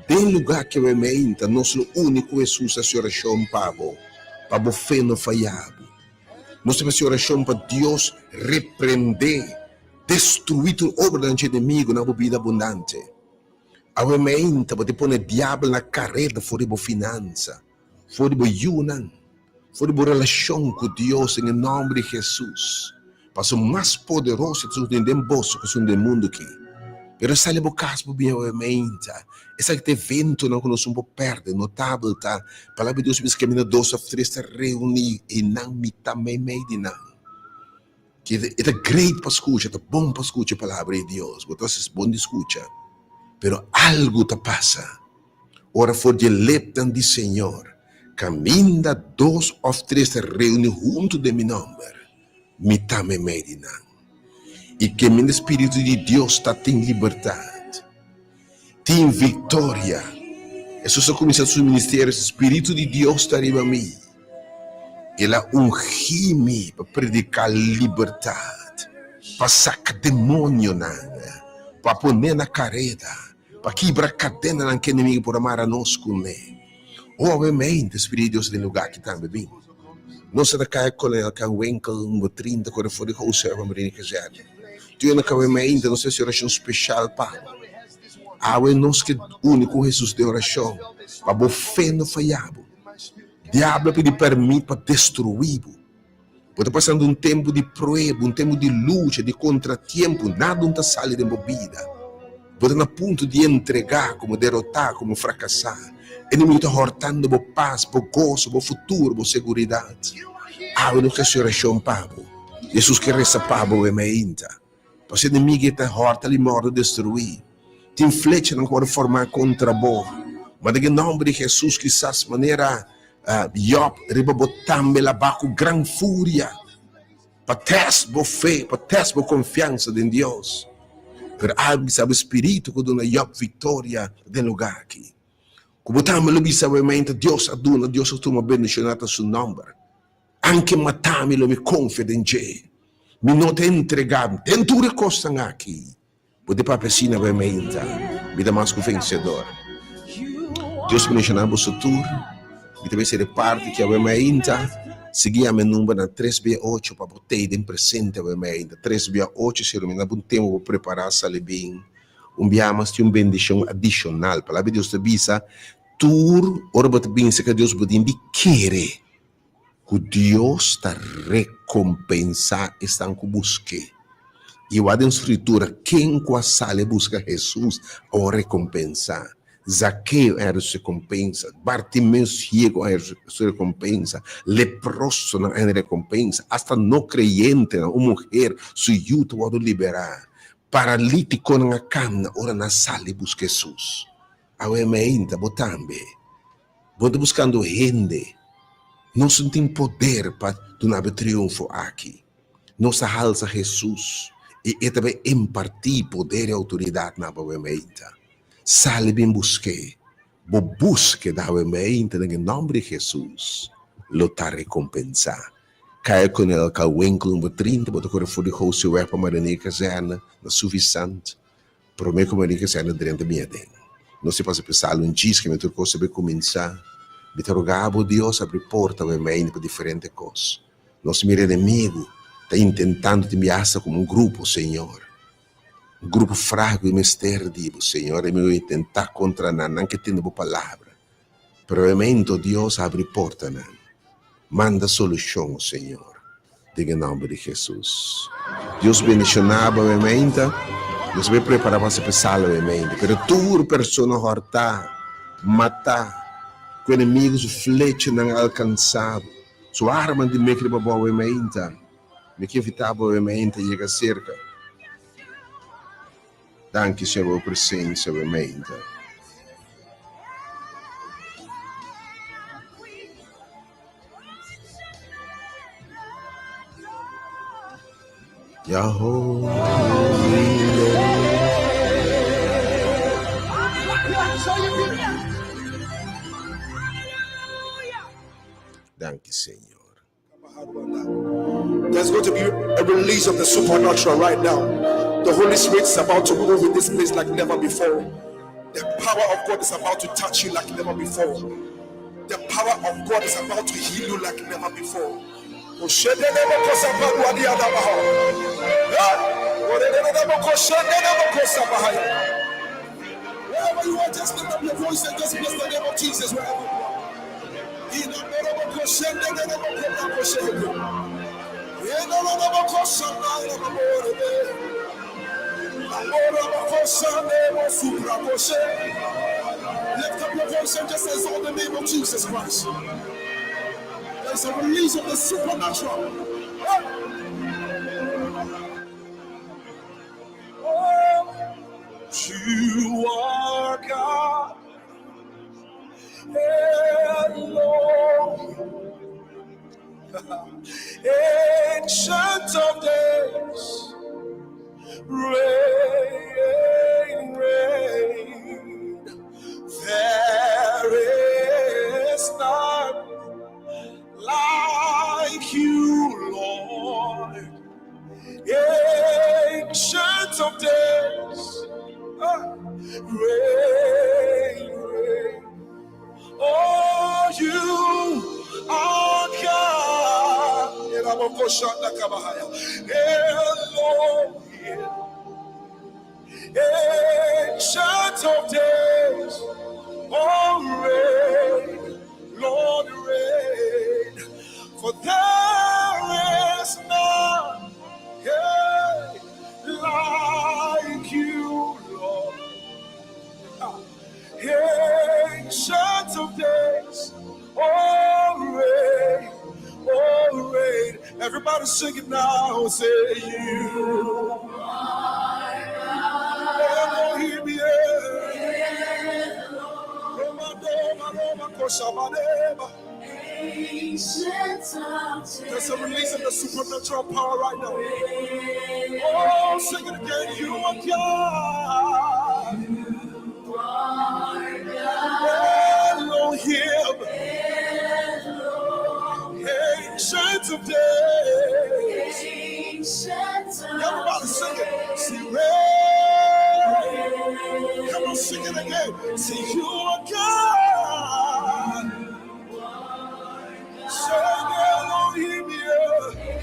Den lugá ke awe mainta, nos lo uni ku Hesus hasi orashon pa bo, pa bo fe no faya bo. Nos ta hasi orashon pa Dios reprendé, destruí tur obranan dje enemigu na bo bida abundante. Awe meinta bo ta pone diabel na kareda for di bo finansa, for di bo yunan, for di bo relashon ku Dios den e nòmber di Hesus. Pasobra mas poderoso ta esun ku tin den boso ku esun den mundu aki. Pero sali bo kas bo bin awe meinta. Esaki ta eventonan ku nos un por pèrdè. Notabel ta, Palabra di Dios bisa kaminda dos òf tres ta reuní, einan mi ta meimei di nan. E ta great pa skucha, ta bon pa skucha Palabra di Dios. Bo ta hasi bon di skucha. Pero algu ta pasa ora for di e lepnan di Señor, Kaminda dos òf tres ta reuní huntu den mi nòmber, mi ta meimei di nan. I keminda Spiritu di Dios ta tin libertat. Tin viktoria. Hesus a kuminsá su ministerio, Spiritu di Dios ta riba mi. El a ungí mi pa prediká libertat, pa saka demonionan, pa pone na kareda, pa kibra kadenanan ku enemigu por a mara nos kuné. Obviamente, Spiritu di Dios ta den lugá aki tambe bin. Nos ta kaya Kolonel Kanwinkel number 30 kore for di House pa Marina Kazerne. Tur na Kawemainta nos ta hasi orashon speshal pa bo. Awe nos ke uni ku Hesus den orashon pa bo fe no faya bo. Diablo a pidi pèrmit pa destruí bo. Bo ta pasando un tempu di prueba, un tempu di lucha, di kontratiempu, nada no ta sali den bo bida. Bo ta na punto di entregá komo derotá, komo frakasá. Enemigu ta hòrtando bo pas, bo goso, bo futuro, bo seguridat. Awe nos ta hasi orashon pa bo. Hesus ke resa pa bo e mainta. Pasobra enemigu e ta hòrta, li mòrdu, destruí. Tin flechanan ku wòrdu formá kontra bo. Ma den e nòmber di Hesus, kisas manera Yòb riba bo tambe labá ku gran furia pa tèst bo fe, pa tèst bo konfiansa den Dios. Pero algu bisa bo spiritu ku duna Yòb viktoria den lugá aki. Ku bo tambe lo bisa bo mente, Dios a duna, Dios a tuma, bendishoná ta su nòmber. Anke matá mi lo mi konfia den dje. Mi no ta entregá den tur e kosnan aki. Bo ta papia asina bo e meinta, Mi ta mas ku vensedor. Dios bendishoná boso tur. Mi ta mester e parti ki awe meinta. Sigui yama e number na tres bia ocho pa bo tei den presente awe meinta. Tres bia ocho si rumina bo un tempu bo prepará sali bin. Un biaha mas tin un bendishon adishonal. Palabra di Dios ta bisa, Tur ora bo ta bin serka Dios bo tin di kere ku Dios ta rekompensá esnan ku busk'é. I wak den Skritura, ken ku a sali a buska Hesus a wòrdu rekompensá. Zakeo a haña su rekompensa, Bartimeo siego a haña su rekompensa, leprosonan a haña rekompensa, asta no kreyentenan, un muher su yu ta wòrdu liberá, paralítikonan a kamna ora nan a sali buska Hesus. Awe meinta bo tambe. Bo ta buskando hende. Nos no tin poder pa duna bo e triunfo aki. Nos a halsa Hesus i e ta bai impartí poder i outoridat na bo meinta. Sali bin busk'é. Bo búskeda awe meinta den e nòmber di Hesus lo ta rekompensá. Kaya Konel Kalwinkel number 30, bo ta kore for di Hoseweg pa Marinier Kazerne na Suffisant. Promé ku Maria Kazerne drenta mi aden, nos a pasa pensá algun djis keme tur kos a bai kuminsá. Mi ta rogá bo, Dios, abri porta pa mi ainda pa diferente kos. Nos mira enemigu ta intentando tin mi asta komo un grupo, Señor. Un grupo fraku i mester di bo, Señor. Enemigu a intentá kontra nan, nan ke tende bo palabra. Pero e momento, Dios, abri portanan. Manda solushon, Señor, den e nòmber di Hesus. Dios bendishoná bo meinta. Nos a bay prepara pa hasi pesal awe meinta. Pero tur persona hòrtá, matá, ku enemigu su flechanan a alkansá bo, su armanan di mek riba bo awe meinta, mi ke invitá bo awe meinta yega serka. Danki Señor pa bo presencia awe meinta. Danki Señor. There's going to be a release of the supernatural right now. The Holy Spirit is about to move in this place like never before. The power of God is about to touch you like never before. The power of God is about to heal you like never before. Wherever you are, just lift up your voice and just bless the name of Jesus. Wherever you are. Lift up your voice and just exalt the name of Jesus Christ. There's a release of the supernatural. Oh, you are God. Elohim, Ancient of days, reign, reign. Ancient of days, ah, reign, reign. Oh, you are God. Elohim. Ancient of days, oh, reign, Lord, reign. For there is none yeah, like you, Lord. Ancient of days, oh, reign, oh, reign. Everybody sing it now. Say you. Elohim, yeah. Roma, Roma, Roma, Koshamanema. There's a release of the supernatural power right now. Oh, sing it again. You are God. Elohim. Ancient of days. Everybody sing it. See, rain. Come on, sing it again. See, you are God. Say Elohim, yeah.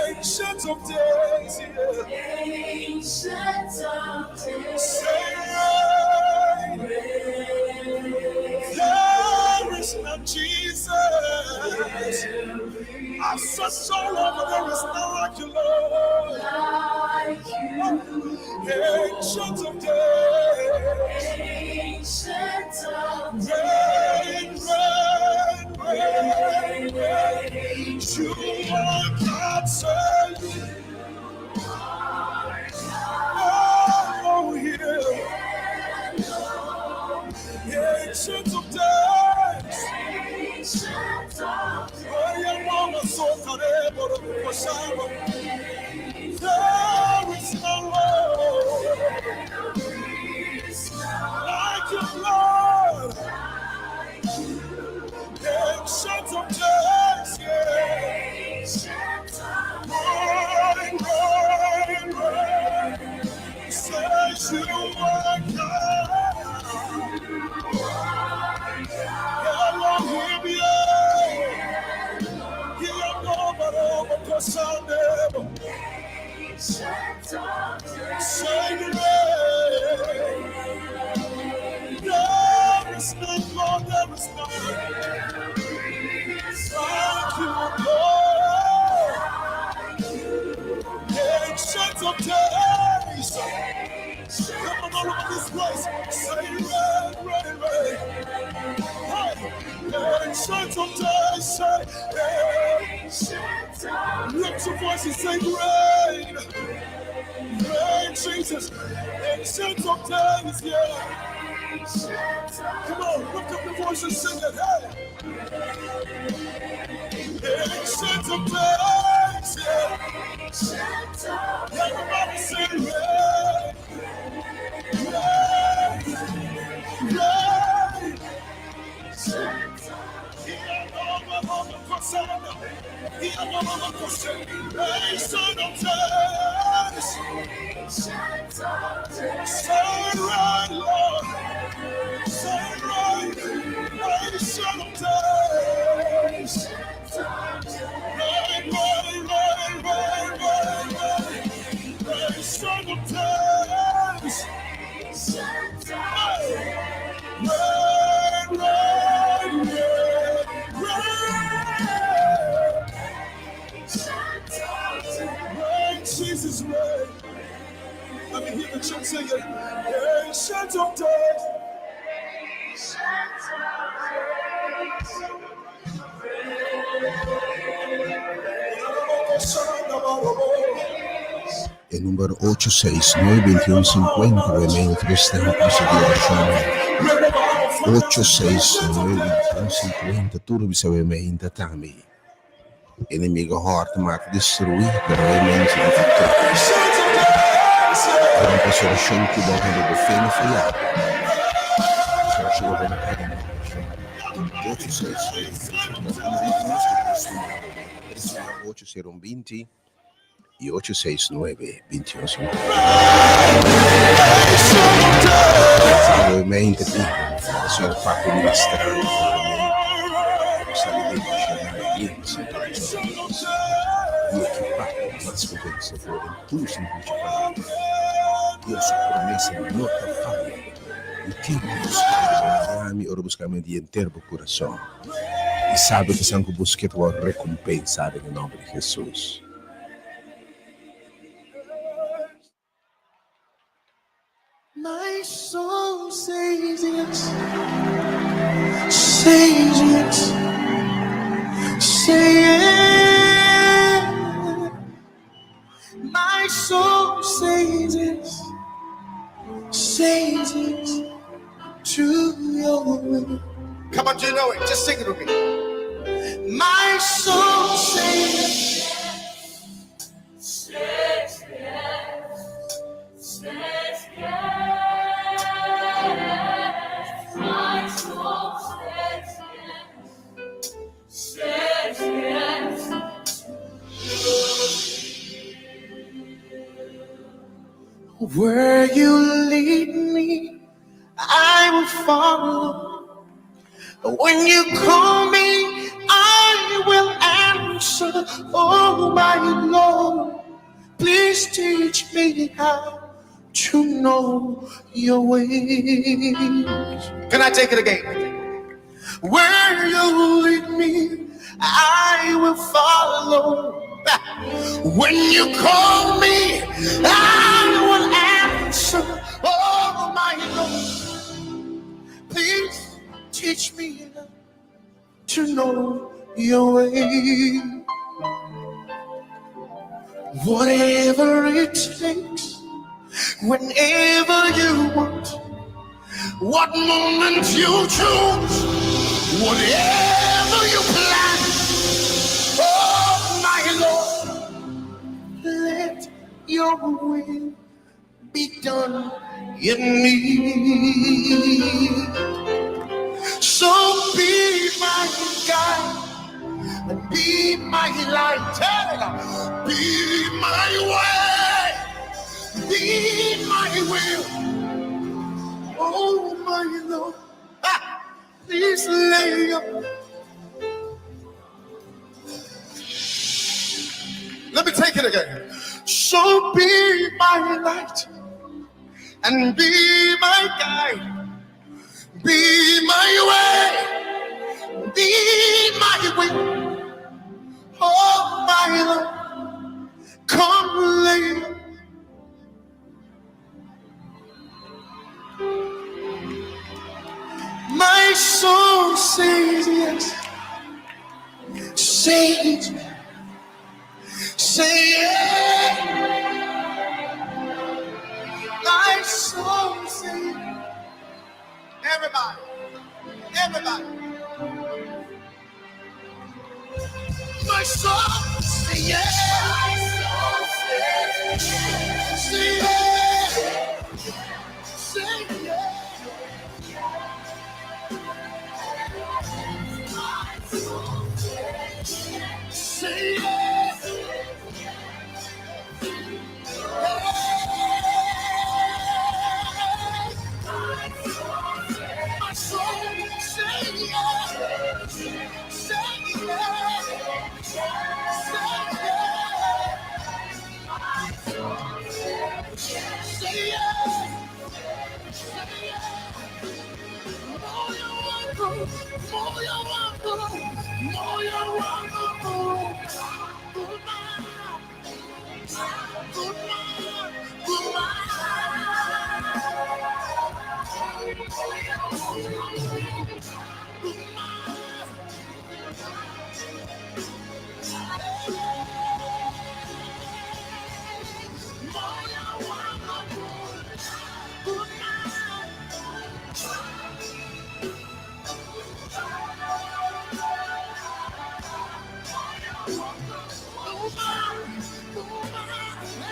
Ancient of days, yeah. Say, there is none Jesus. I've searched all over, there is none like you, Lord. Ancient of days. Reign, reign, reign, reign. You are God, say. Elohim. Ancient of days. Oh, yeah, mama, so There is no Lord like you, Lord. Ancient of days, yeah. Reign, reign, reign. Says you are God. Elohim, yeah. Say reign. There is none, Lord, there is none. Like you, Lord. Ancient of days. Come on, all over this place. Say reign, reign, reign. Hey, ancient of days. Say, hey. Lift your voice and say, reign. Reign, Jesus. Ancient of days, yeah. Come on, lift up your voice and sing it. Hey. Ancient of days, yeah. Everybody say, reign, reign, reign. Ancient of days. Say right, Lord. Say right. Ancient of days. Reign, reign, reign, reign, reign, reign. Ancient of days. Hey. Reign, reign, reign, reign. Reign, Jesus, reign. Let me hear the church sing it. Ancient of days. E number 869 2150 mentre stiamo prosiguiendo 869 2150 tur bisa mainta tambe. Enemigo hòrta, mata, destruí, pero e mente di viktoria. Ora pa orashon ku bo bo fe no faya. Orashon bo 866 8 020. I ocho seis nuebe binti un sinkuenta. Nuevamente di Señor Paco ministrando nuevamente. Nos ta bendiciona bien Santo Dios y equipa mas cu vencedor en tur sin lucha palabra. Dios su promesa no ta faya. Y ken cu busca mi ora busca mi di henter bo curason y sabe cu esnan cu busca ta worde recompensa den e nomber di Jesus. My soul says yes, says yes, say yes. My soul says yes, says yes to your will. Come on, do you know it? Just sing it with me. My soul says Says yes, says yes. My soul says yes, says yes. Where you lead me, I will follow. When you call me, I will answer. Oh, my Lord, please teach me how to know your ways. Can I take it again? Where you lead me, I will follow. When you call me, I will answer. Oh, my Lord, please teach me to know your way. Whatever it takes, whenever you want, what moment you choose, whatever you plan, oh my Lord, let your will be done in me. So be my guide and be my light, be my way, be my will. Oh my Lord, please lay up. Let me take it again. So be my light and be my guide, be my way, be my will. Oh my Lord, come lay. My soul says yes, says, say yes. My soul says, everybody, everybody. My soul say yes. My soul says yes. Say yes. Say yes. My soul says yes. Say yes. My soul says My soul say yes. Say yes. Say yes. My soul says yes. Say yes. Say yes. More you want more you want more you want Good man, good man, good man. Good man. More you want good man. Good man, good man.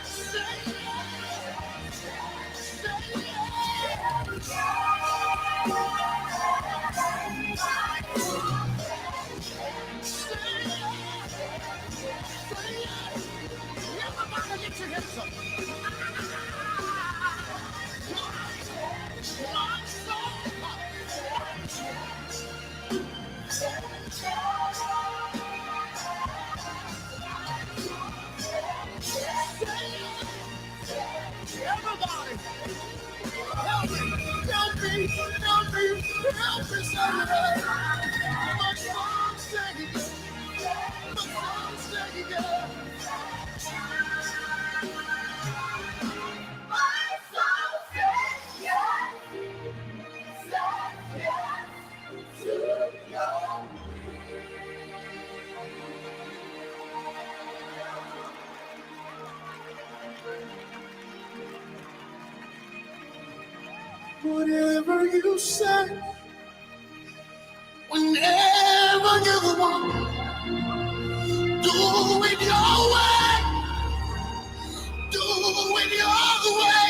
Say yes. Whatever you say, whenever you want, do it your way. Do it your way.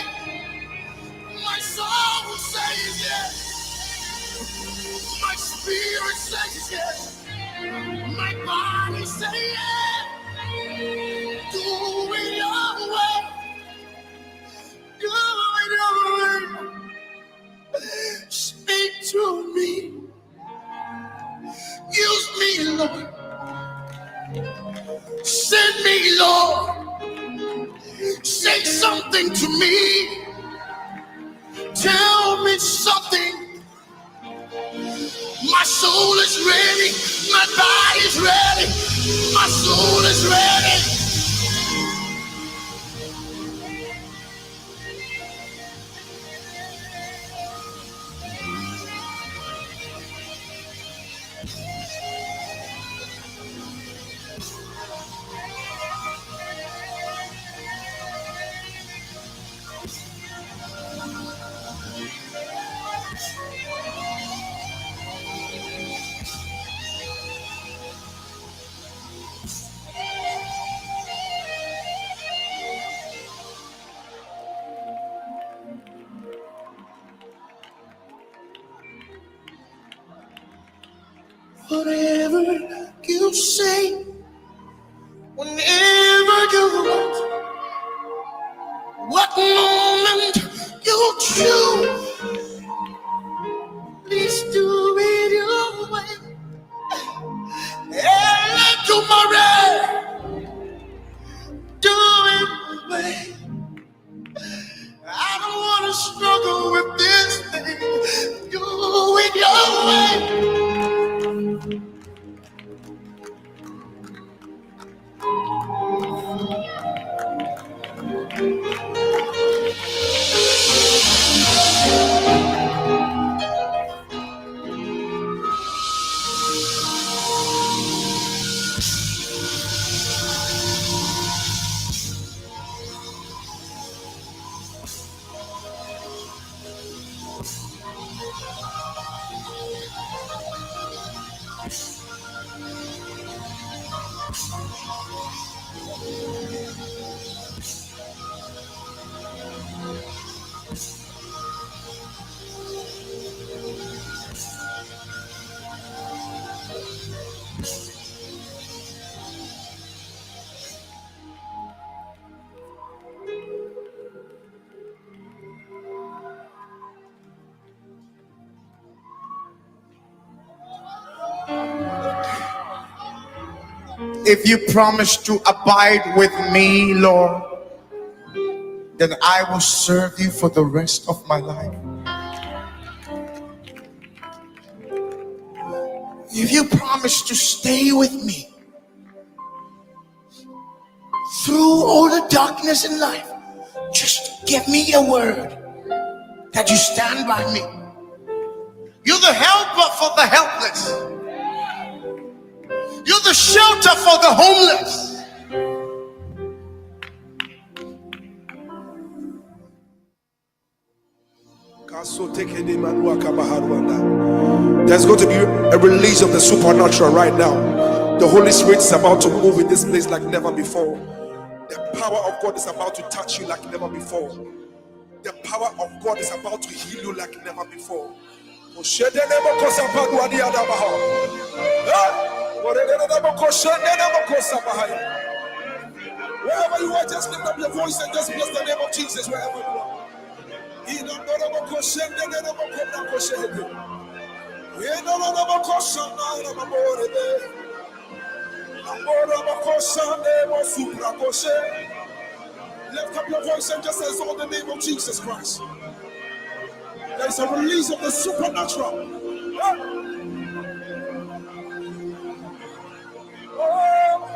My soul says yes. My spirit says yes. My body says yes. Do it your way. Do it your way. Speak to me. Use me, Lord. Send me, Lord. Say something to me. Tell me something. My soul is ready. My body's ready. My soul is ready. Whatever you say, whenever you want, what moment you choose, please do it your way. And tomorrow, do it your way. I don't want to struggle with this thing. Do it your way. If you promise to abide with me, Lord, then I will serve you for the rest of my life. If you promise to stay with me through all the darkness in life, just give me a word that you stand by me. You're the helper for the helpless. You're the shelter for the homeless. There's going to be a release of the supernatural right now. The Holy Spirit is about to move in this place like never before. The power of God is about to touch you like never before. The power of God is about to heal you like never before. Wherever you are, just lift up your voice and just bless the name of Jesus wherever you are. Lift up your voice and just exalt the name of Jesus Christ. There is a release of the supernatural. Oh,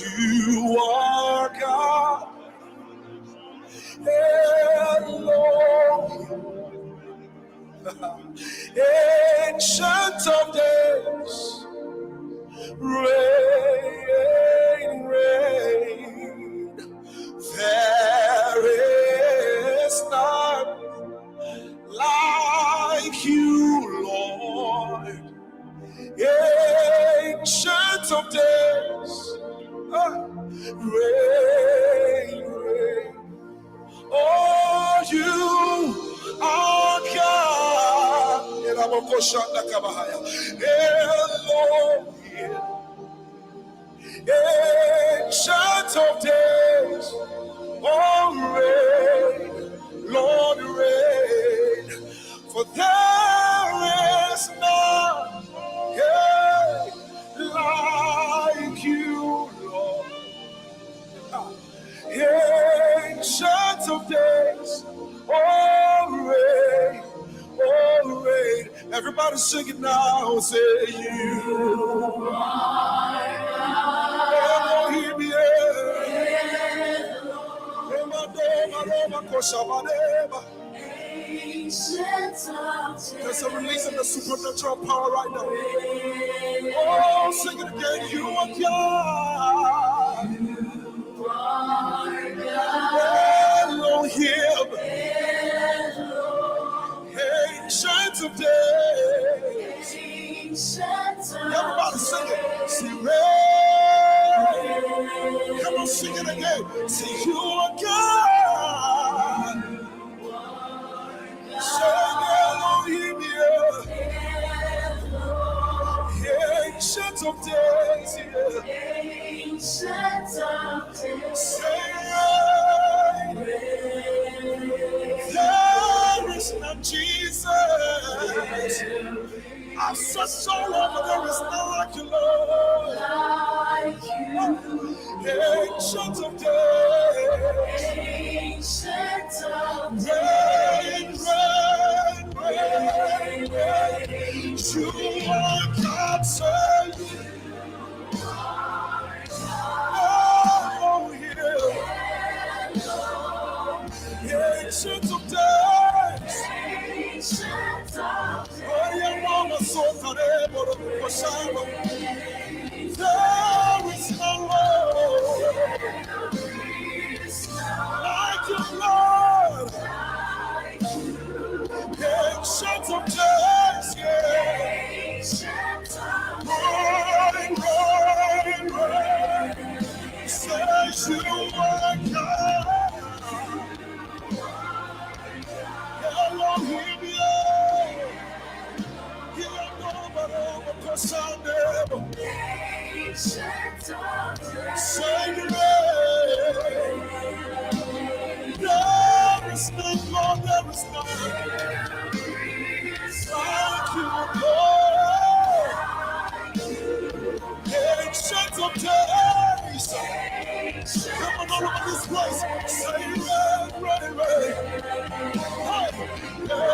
you are God alone, ancient of days. Ancient of days. Ah, reign, reign. Oh, you are God. Elohim. Ancient of days. Oh, reign, Lord, reign. For there is none yeah, like you, Lord. Ancient of days, oh, reign, oh, reign. Everybody sing it now. Say you Elohim, yeah. There's a release of the supernatural power right now. Oh, sing it again. You are God. Elohim. Ancient of days. Everybody sing it. See, reign. Come on, sing it again. See, you are God. Say Elohim, yeah. Ancient of days, yeah. Say, there is none Jesus. I've searched all over, there is none like you, Lord. Ancient of days. Reign, reign, reign, reign. You are God, say. Oh, yeah. Ancient of days. Oh, yeah, mama, so There is no Lord like you, Lord. Ancient of days, yeah. Reign, reign, reign. Say you are God. Elohim, yeah. Say reign. There is none, Lord, there is none like you, Lord. Ancient of days. Come on, all over this place. Say reign, reign, reign. Hey,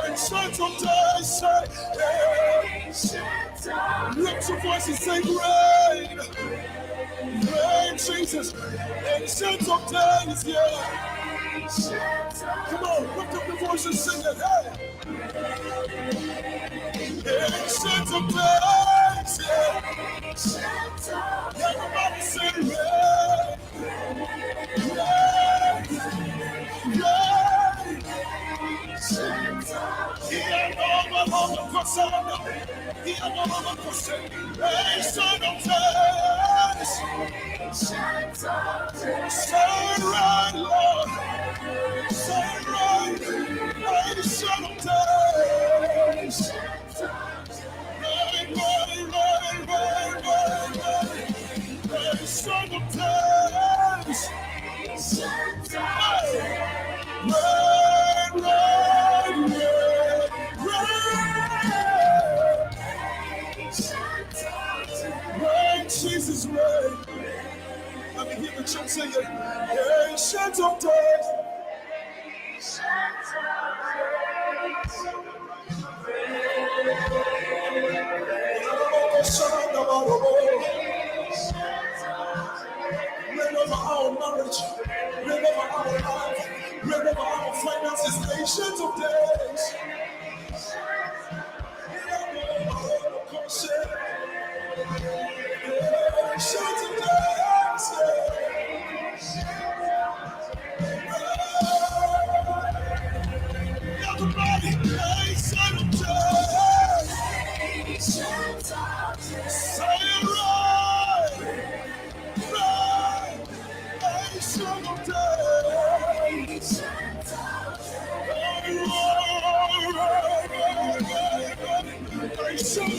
ancient of days. Say, hey. Lift your voice and say, reign. Reign, Jesus. Ancient of days, yeah. Come on, lift up your voice and sing it. Hey. Ancient of days, yeah. Everybody say, reign, reign, reign. Ancient of days. Say right, Lord. Say right. Ancient of days. Reign, reign, reign, reign, reign, reign. Ancient of days. Hey. Reign, reign, reign, reign. Reign, Jesus, reign. Let me hear the church sing it. Ancient of days. Reign over our marriage, reign over our life, reign over our finances, ancient of days. Ancient of days. Everybody, ancient of days. Say it right. Make some.